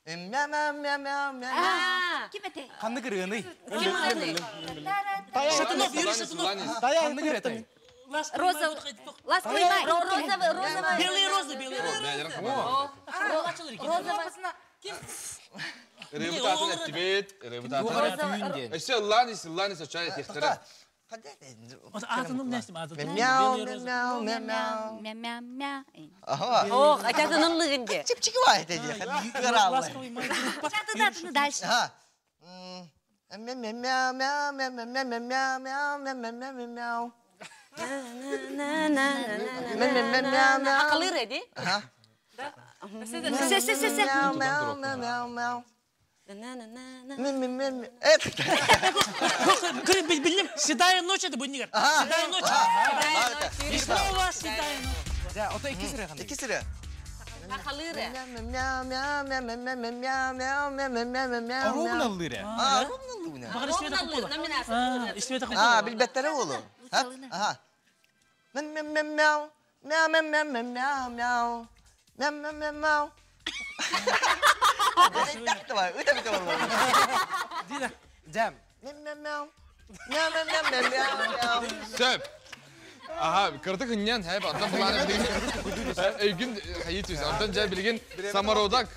Мяу, мяу, мяу, мяу, мяу. Ким это? Канны кырыны. Шатунов, Юрий Шатунов. Канны кырыны. Роза, ласковый май. Розовый, розовый. Белые розы, белые розы. Розовый. Ребутатын эттибет, ребутатын. Эше ланис, ланис очай техтер. Атыным нәстим, атыным. Мяу, мяу, мяу, мяу. Мяу, мяу, мяу. Ох, ататының лыгынде. Чип-чики вай, деди. Ласковый май. Чатыдатыны дальше. Мяу, мяу, мяу, мяу, мяу, мяу, мяу, мяу, мяу, мяу, мяу. Акылыр эди. Се, се, се, се. Мяу, мяу, мяу, мяу. Билим, седая ночь это будет Седая ночь. И снова седая ночь. Да, ото икки сыре Икки сыре. Акылыр. Мяу, мяу, мяу, мяу, мяу, мяу, мяу, мяу, мяу, мяу. Аромна лыре. Аромна лыре. Багыр истебет акылы. Истебет акылы. А, билбеттере олу. Ага. Мяу, мяу, мяу, мяу, мяу, мяу, мяу, мяу, мяу, мяу, мяу, мяу. Жам. Мяу, мяу, мяу, мяу, мяу, мяу, мяу. Сөп. Ага, кырдык хыннан, хәп, антон буланы билген. Өйгүн хайытүс, антон жай билген Самородак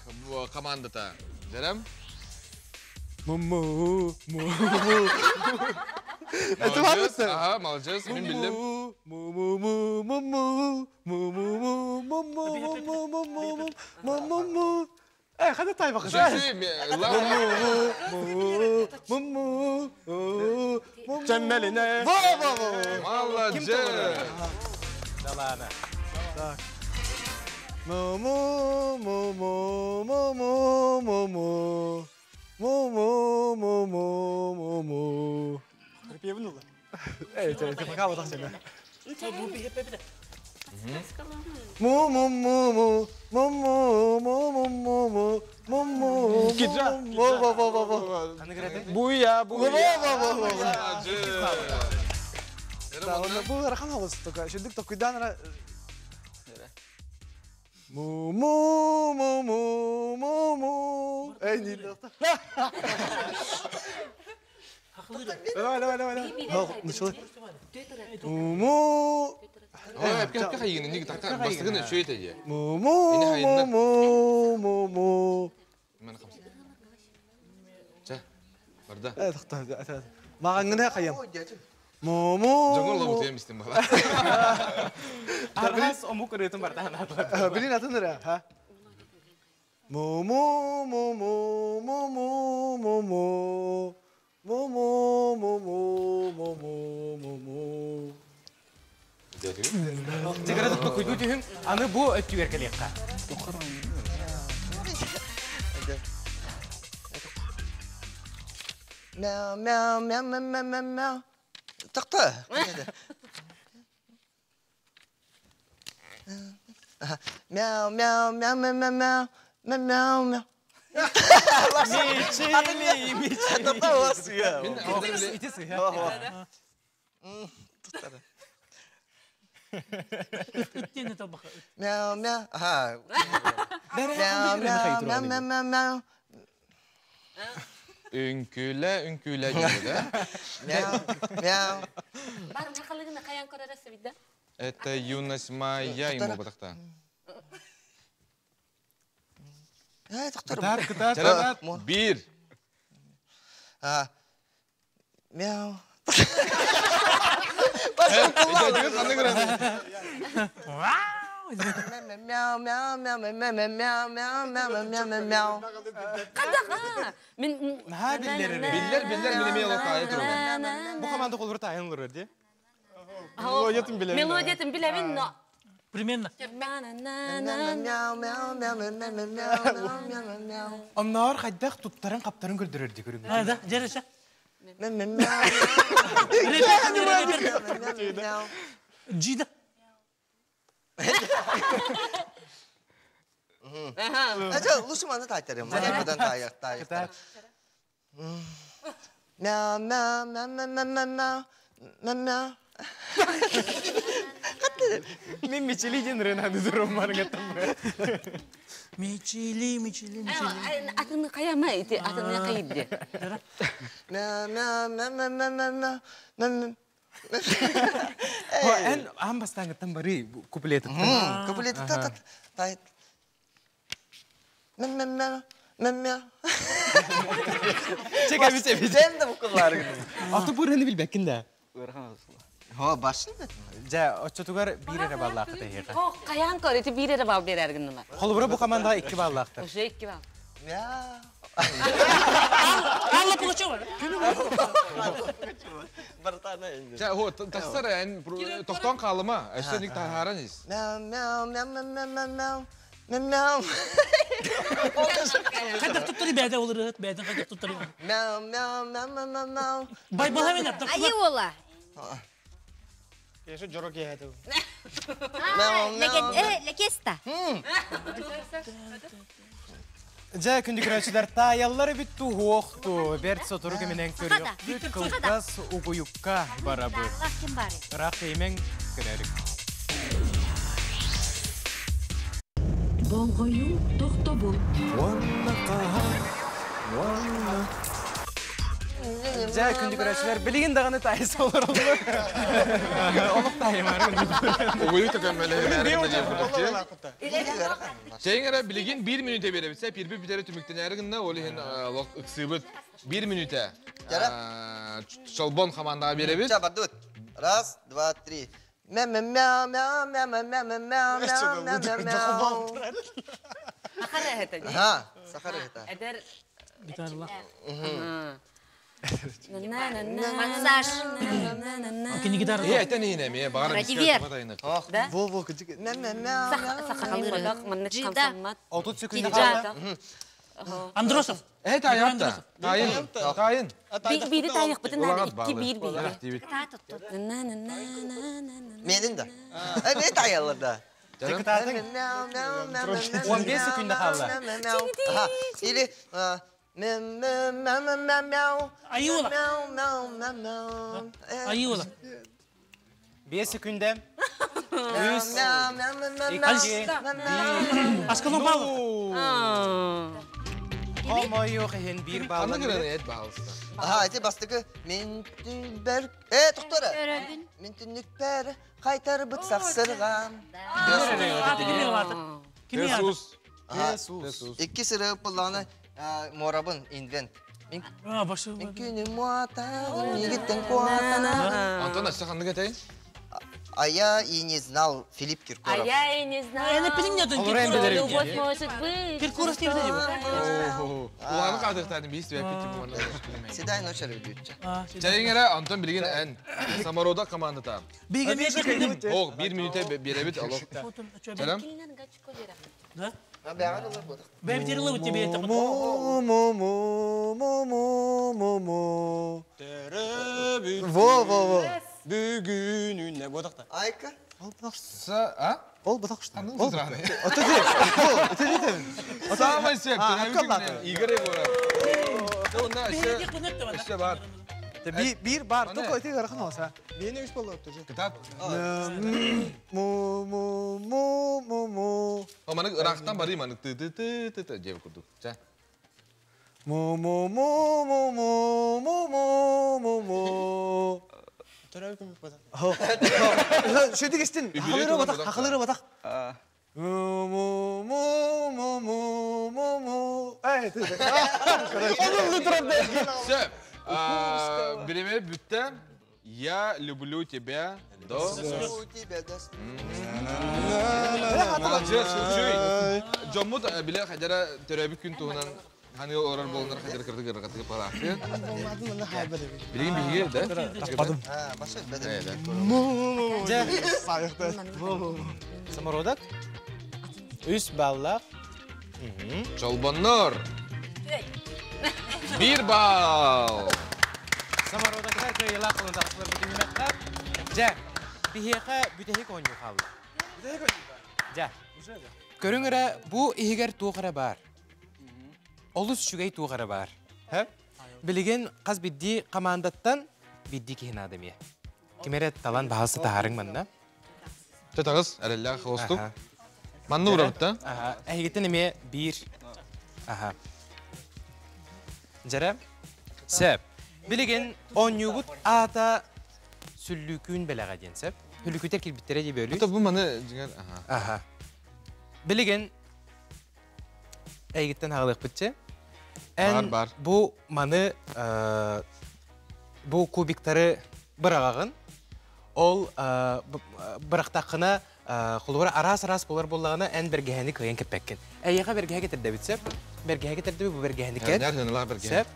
командата. Жарам? Му-му, му-му. Молодец, ага, молодец, мен билдим. Му-му-му-му-му, му-му-му-му-му-му-му-му, му-му-му. Э, хада тайба Му-му-му-му, Чеммелине. Во-во-во. Молодец. Да ладно. Так. Му-му-му-му-му-му-му-му. Му-му-му-му-му-му. Эй, ты пока вот так себе. Му-му-му-му, му-му-му-му-му-му, Му-му. Киджа. Во-во-во-во-во. Буя, буя. Во-во-во-во. Бу ыарахан олус только. Шүндүк токуйдаан ара. Му му му му му му. Эй, не Давай, давай, давай, давай. Начала. Му му. Ой, эпке хайыгын, неге тақта бастығын өшөйт әде. Му му му му му му. Мен қамсы. Ча, барда. Э, тақта. Маған хайым. Му му. Жоңор лабут емістен бала. Арас омук ырытын барда. Билин атын ыры, ха? Му му му му му му му му. Му му му му му му му му. Тегерэ токуйду түһүн, аны бу өттүгер келиэкка. Мяу, мяу, мяу, мяу, мяу, мяу, мяу. Тақта. Мяу, мяу, мяу, мяу, мяу, мяу, мяу, мяу, мяу. Мичили, мичили. Тақта оласың. Ити сыха. Иттен талбаха. Мяу, мяу. Ага. Мяу, мяу, мяу, мяу, мяу, мяу. Үңкүлэ, үңкүлэ дейді. Мяу, мяу. Бар мақалығына қаян көрересі бидді? Это юность моя ему батақта. Ай, тоқтар. Кытар, кытар, кытар. Бир. А, Мяу. Мяу, мяу, мяу, мяу, мяу, мяу, мяу, мяу, мяу, мяу, мяу. Қадақ, мен... Наха биллер. Биллер, биллер, мен еме олы тайы тұрған. Бу команда колбур тайын олар ди. Мелодиятын билемин. Мелодиятын билемин, но... Примерно. Мяу, мяу, мяу, мяу, мяу, мяу, мяу, мяу. Оннор хайдах туттарын каптарын көрдөрөр ди көрүнгү. А, да, жереше. Мяу, мяу, мяу. Мяу. Джида. А, лучше маны тайтарым. Маны бұдан таяқ, таяқ. Мяу, мяу, мяу, мяу, мяу, мяу, мяу, мяу, мяу. Мен мичили ден ренаны дурум маргаттым. Мичили, мичили, мичили. Атыны қаяма, ити, атыны қайды. Мяу, мяу, мяу, мяу, мяу, мяу, мяу, мяу. Эн ам бастаңыттан бары куплет. Куплет та та Мяу, мяу, мяу, мяу, мяу. Чека бите бите. Сен де бұқылар. Аты бурыны билбеккин да. Хо, башын да. Жа, очотугар бир эре баллаакы тейга. О, қаян көр, ити бир эре бал берергін нымар. Холбура бу командага 2 баллаактыр. Уже 2 бал. Мяу. Алла Пугачева. Бартана енді. Жа, хо, тақсар ән тоқтан қалыма. Әшті ник тахаран ис. Мяу, мяу, мяу, мяу, мяу, мяу, мяу. Мяу, мяу. Қайдақ тұттыры бәді олыр, бәдін қайдақ тұттыры. Мяу, мяу, мяу, мяу, мяу, мяу. Бай бала мен аттық. Айы ола. Кеші жорок ехеді. Лекеста. Жа күндү көрөөчүлөр таяллары бүттү хуохту. Берт сотору кеменен көрүк. Бүт кылгас угуюкка барабы. Ким бары? Ыраак эймең көрөрүк. Болғою тохтобул. Жа күндү көрөөчүлөр билигин даганы тайсы олор олор. Олук тайымар. Угуйу төкөнмөлө. Сен билигин 1 минута беребит. Пирби битере түмүктен әргинне ол хен лок ыксыбыт 1 минута. Чолбон командага беребит. Ча, бардут. Раз, два, три. Мяу, мяу, мяу, мяу, мяу, мяу, мяу, мяу, мяу, мяу, мяу. Сахара это. Ага, сахара это. Эдер... Гитарла. Массаж. Кини гитара. Э, айтан ине ме, багара Радивер. Да? Во, во, кыжык. Мяу, мяу, мяу, мяу. Джида. 30 секунд калды. Андросов. Э, тайын. Тайын. Тайын. Бири тайық бітін әлі, 2 бир бири. Та тұтту. Менин да. Э, мен таялар да. Кытаатың. 15 секунда қалла. Или Айыола. Айыола. 5 секунда. 3, 2, 1. Аскалон Павлов. Хомойуох иһин биир Ханна баллан. гынан эт баалыста. Аха, ити бастакы мен түнбер... тоқтора. Мен түннүкпер қайтарбыт сақсырған. Кими Тесус. Тесус. Икки сыры пулланы морабын инвент. Мен башы. Мен күнүм муатан, егиттен куатана. Антон, өссө ханнык этейин? А я и не знал Филипп А Киркоров. я и не знаю. Эне пилин ятын. Любовь может быть. Киркоров деп деп. Уланы кадыктарын бейс деп әппет деп оны. Седай ночь любюча. Чайыңара Антон билген ән. Саморода командата. Биге мен кирдим. Ох, бир минуте беребит алох. Сәлем. Да? Бәбдерлы у тебе это. Му му му му му му му. Во во во. Бүгүн үнне бодақта. Айка. Ол бұтақ А? Ол бұтақ что? Ол Самый сеп. Игорь Егоров. Өссө бар. Бир бар, только эти гарахан алса. Мени үш балл өттү. Китап. Му му му му му. Маны ырактан барый маны ты ты ты ты ты деп курдук. Жа. Му му му му му му му му му. Шөйдік істін. Хақылыры батақ, хақылыры батақ. Му му му му му му му. Эй, ты. Onun тұрады. Все. Биреме бүтті. Я люблю тебя до... Молодец, чуй. Жоммут биле хажара төрөбү күн туһунан ханы орар болунар хажара кырды кыргаты парахты. Билген биге, да? Таппадым. Самородок. Үс баллар. Чолбоннор. Бир балл. Самородокта кыйла кылын тақсылар бүтүнмәккә. Жа, бихеха бүтәһи коню қалды. Жа. Көрүңөрө бу иһигер туохара бар. Олус шүгей туохара бар. Хә? Билеген каз бидди командаттан бидди киһин адымия. Кимере талан баһасы таһарың манна. Татагыз, әреллә хостук. Манны урабытта. Аха, әһигеттен эме бир. Аха. Жара. Сәп. Билеген онюбут ата сүллүкүн белеға ден сәп. Хүлүкүтер килбиттере деп өлүй. Ата бу маны жиңер, аха. Аха. Билеген әйгіттен ағылық бітче. Бар, бар. Бу маны бу кубиктары бырағағын. Ол бырақтақына құлыбыра арас-арас болар боллағына ән бергeheni кыйын кеппеккен. Әйеға бергеhe кетірді бітсе, бергеhe кетірді бу бергeheni кет. Сәп.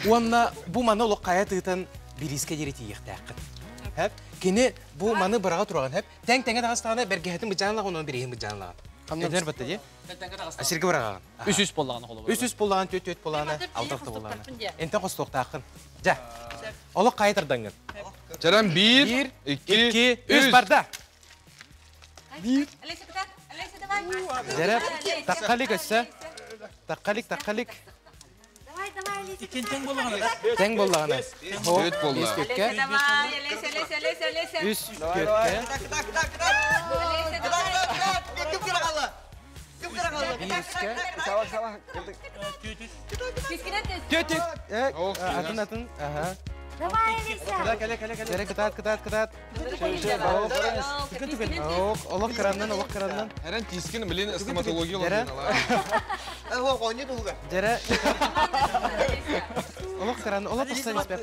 Уанна бу маны олық қая тыытан бириске жери тиехтәққын. Хәп, кені бу маны быраға тұраған хәп, тәң-тәңе тағыстағына бергehетин быжанлаған, оның бирехин быжанлаған. Эдер батта же? Асирге бырағаған. Үс-үс боллаған қолы. Үс-үс боллаған, төт-төт боллағаны, алты-алты боллағаны. Энтен қостоқтақын. Жа, олық қайтырдаңын. Жаран бир, икки, үс барда. Бир. Олеся, давай. Жарап, таққалик өссө. Таққалик, таққалик. Давай, давай, Олеся. Иккен тең боллағаны. Тең боллағаны. Төт болла. Үс төтке. Давай, Олеся, Олеся, Олеся, Олеся. Үс төтке. Олеся, давай. Кім кіре қалды? Кім кіре қалды? Төт, төт. Атын, атын. Аха. Давай, Олеся. Кәле, кәле, кәле. Кытат, кытат, кытат. Ок, олық кыраннан, олық кыраннан. Әрен тискин билен стоматология Жара. Жара. Олық кыран, олық тоқсан испек.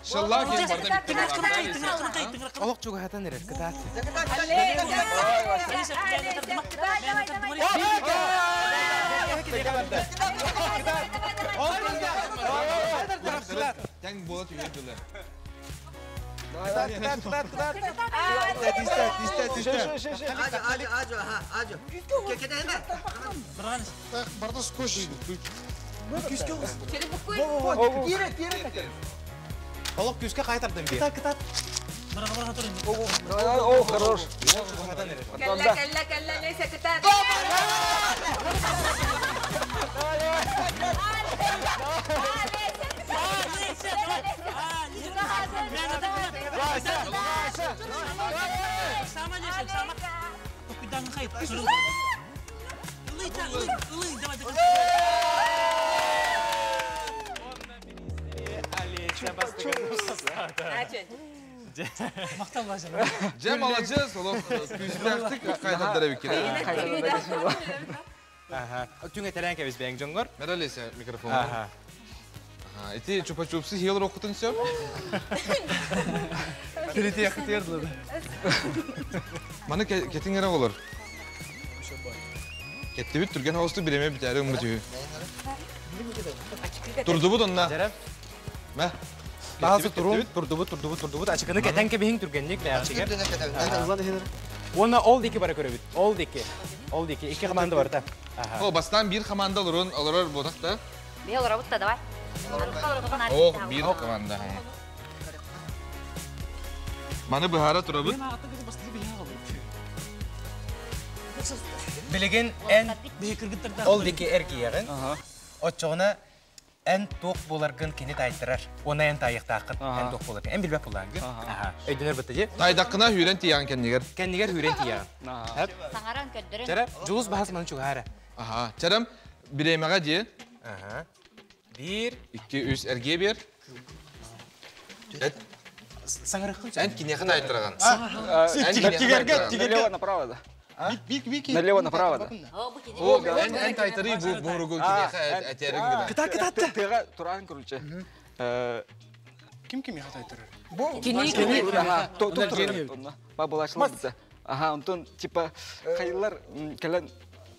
Шалла кен барда битте. Олық чугахатан эрер, кытат. Тең бола түйген дылы. Кытат, кытат, кытат. Тиста, тиста, тиста. Ажо, ажо, ажо, ажо. Бардас көш. Күске оғыз. Олық күске қайтардым бер. Кытат, кытат. О, хорош. Кэллэ, кэллэ, кэллэ, Леся, кытаат. Мактал баша. Дьэ, маладьыас, олох күүстээхтик кайтардар эбиккин. Түҥ этэлээн кэбис бэйэҥ дьоҥҥор. Мэр Олеся микрофон. Ити чупа-чупсы хиэл рохутун сөп. Тиритиэхтиэр дылы. Маны кэтиҥ эрэ олор. Кеттибит түргэн оҕустук биреме бүтээри ыммыт үһү. Турдубут онна. Мэ. Баҕасы турун, турдубут, турдубут, турдубут. Ачыкыны кэтэн кэбиһиҥ түргэнник бэйэҕитигэр. Уонна ол диэки бара көрөбүт. Ол диэки. Ол диэки. Икки команда барыта. О, бастаан биир команда олорун, олорор буотах да? Биһи олоробут да, давай. Ох, биир команда. Маны быһаара турабыт. Билигин эн ол диэки эргийэҕин. Оччоҕуна эн туох буоларгын кини таайтарар. Уонна эн таайыахтааххын. Эн туох буоларгын. Эн билбэт буолааҥҥын. Өйдөнөр бытта дии. Таайдаххына хүүрэн тиийэҕин кэннигэр. Кэннигэр хүүрэн тиийэҕин. Саҥаран көрдөрөн. Чэрэ, Дьулус баһас маны чугаһара. Аха. Чэрэм, бириэмэҕэ дии. Аха. Биир. Икки, үс, эргиэ биэр. Саҥарыххын Эн киниэхэ таайтараҕын. Тигерге, тигерге. Налево направо да. Налево направо да. О, эн эн тайтарыы бу буругун киниэхэ этэрин гына. Кыта кытатты. Тыга туран короче. Ким кимиэхэ тайтарар? Кини кини. Ага, то то Бабылашлар. Ага, онтон типа хайылар кэлэн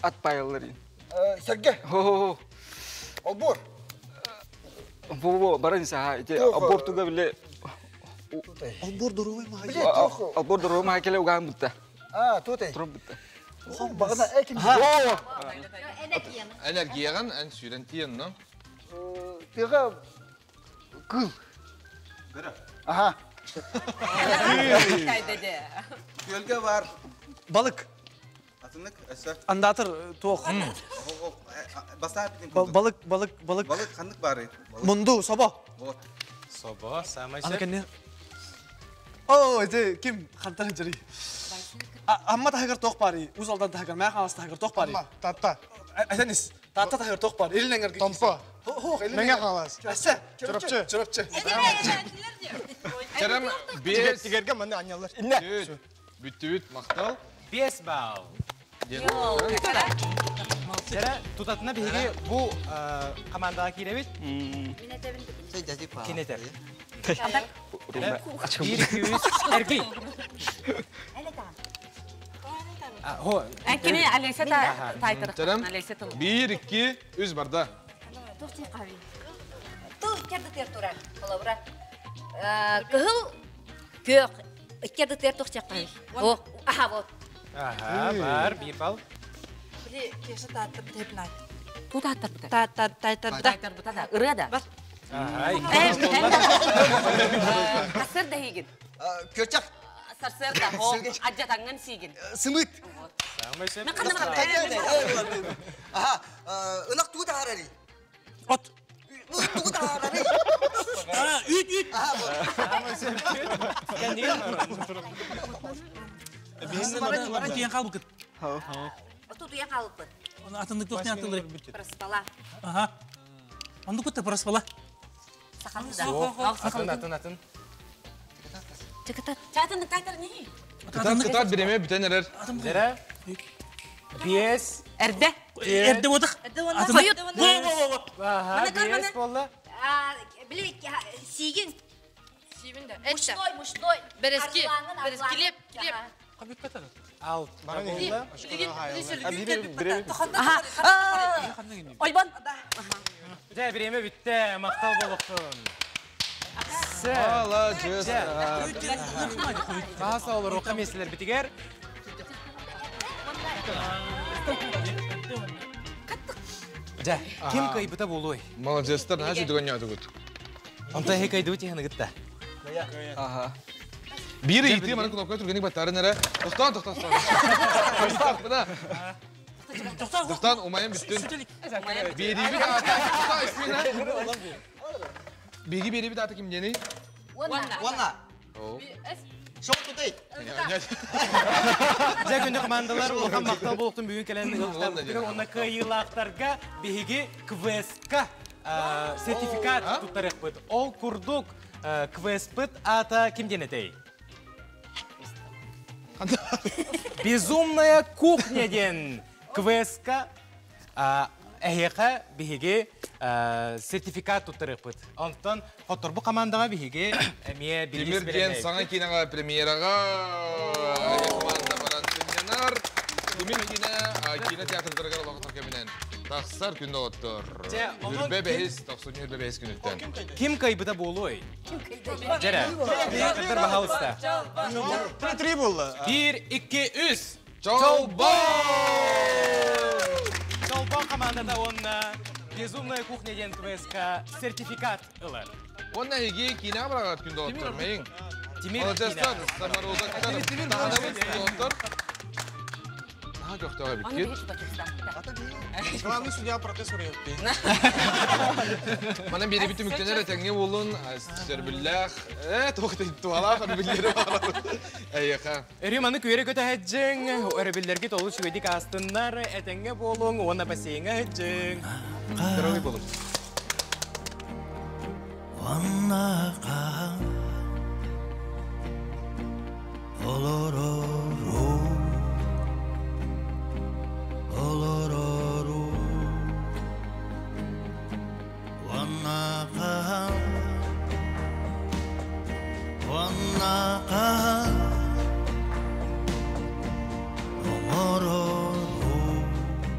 ат пайаллар. Сэргэ. Хо-хо-хо. Олбуор. Во-во, баран саха, ити абортуга биле Олбуор доруобай маһа. Биле туох. Албор доруобай маһа келе угаан бутта. А, туотай. Туран бутта. Багана экин. Энергияҕын эн сүүрэн тиийэн, но? Тыга кыл. Аха. Күөлгэ бар. Балык. Атынык, өссө. Андатыр туох. Баста Балык, балык, балык. Балык ханнык бары? Мунду, собо. Вот. Собо, самай Аны кэнне. О, ити ким хантан жары. Амма таһыгар туох баарый? Уз алдан таһыгар, мээ хаалас таһыгар туох баарый? Татта. Айтанис. Татта таһыгар туох баар? Илин эҥэргэ. Томпо. Хо, илин Мэҥэ хаалас. Әссе. Чурапчы. Чурапчы. Чэрем бес. Тигерге маны анялар. Бүт. Бүттүбүт, мактал. 5 балл. Чэрэ, тутатына биһиги бу командаға кииребит. Кинетер. Биир, икки, үс, эргий. Хо. Кини Олеся тайтар. Чэрем, биир, икки, үс барда. Тыл керді турар. Холобура. Кыһыл көк. Иккерді тер тухчак қабы. О, аха вот. Аха, бар, бир балл. Били кеша тааттыр тепнат. Ту тааттыр бута. Тайтар бута. Тайтар бута да. Ырыа да. Аха, Касыр да хигин. Көчак. Сарсыр да. Хо, аджатаңын сигин. Сымыт. Аха, ынак тугу тахарари. От. Тугу тахарари. Үт, үт. Туйан қалбыкыт. Оту туйан қалбыкыт. Атындык тоқтен атылыр. Проспала. Аха. Онды күтті проспала. Сақалды да. Атын, атын, атын. Чакатат. Чатындык тайтар не? Кытат, кытат, биреме бүтен эрер. Зера. Бес. Эрде. Эрде бодық. Қойут. Аха, бес болла. Били сигин. Сигин да. Мучной, мучной. Березки. Березки леп, леп. Ал. Ойбан. Жә, биреме бүтті, мақтал болуқтun. Маладьыс. Баһаса олор оқы меселер бітігер. Жә, ким кайбыта болуй? Маладьыстар, наша дүгән ятыгыт. Онта хе кайдыбы теханы гытта. Ага. Биир ыйытыы маны кнопка түргэнник баттарын эрэ. Тохтоон, тохтоон, тохтоон. Тохтоон, умайан бүттүн. Биэриибит аата. Биһиги биэриибит аата ким диэний? Уонна. Уонна. Шоу тутей. Дьэ күндү командалар улахан махтал буолуохтун бүгүн кэлэн ыһыктарбытыгар уонна кыайыылаахтарга биһиги квестка сертификат туттарыахпыт. Ол курдук квестпыт аата ким диэн этэй? Безумная кухня диэн квестка эһиэхэ биһиги сертификат туттарыахпыт. Онтон хотторбу командаҕа биһиги эмиэ Тимир диэн саҥа киинэҕэ премьераҕа команда баран сынньанар. Тимир киинэ киинэ театрдарыгар олохтор кэминэн тахсар күн доҕоттор. Үрбэ бэһис, тохсунньу үрбэ бэһис күнүттэн. Ким кыайбыта буолуой? Дьэрэ, кыттар баһалыста. Три буолла. Биир, икки, үс. Чолбон! Чолбон командата уонна Безумная кухня диэн квестка сертификат ылар. Уонна эһиги киинэҕэ быраҕар күн доҕоттор, мэйиҥ. Тимир Молодецтар, самородоктар, таһанабыт доҕоттор. Наһаа көхтөөх эбиккит. Главный судья протез уруйаппы. Манан биэрэбит түмүктэнэр этэҥҥэ буолун, сөрбүллээх, э, туох туһалаах өрөбүллэри баҕарабыт. Эйиэхэ. Өрүү маны күөрэ көтө сылдьыҥ, өрөбүллэргит олус үчүгэйдик аастыннар, этэҥҥэ буолуҥ уонна бассейҥҥа сылдьыҥ. Здоровый буолуҥ. Уонна хаһан олорор.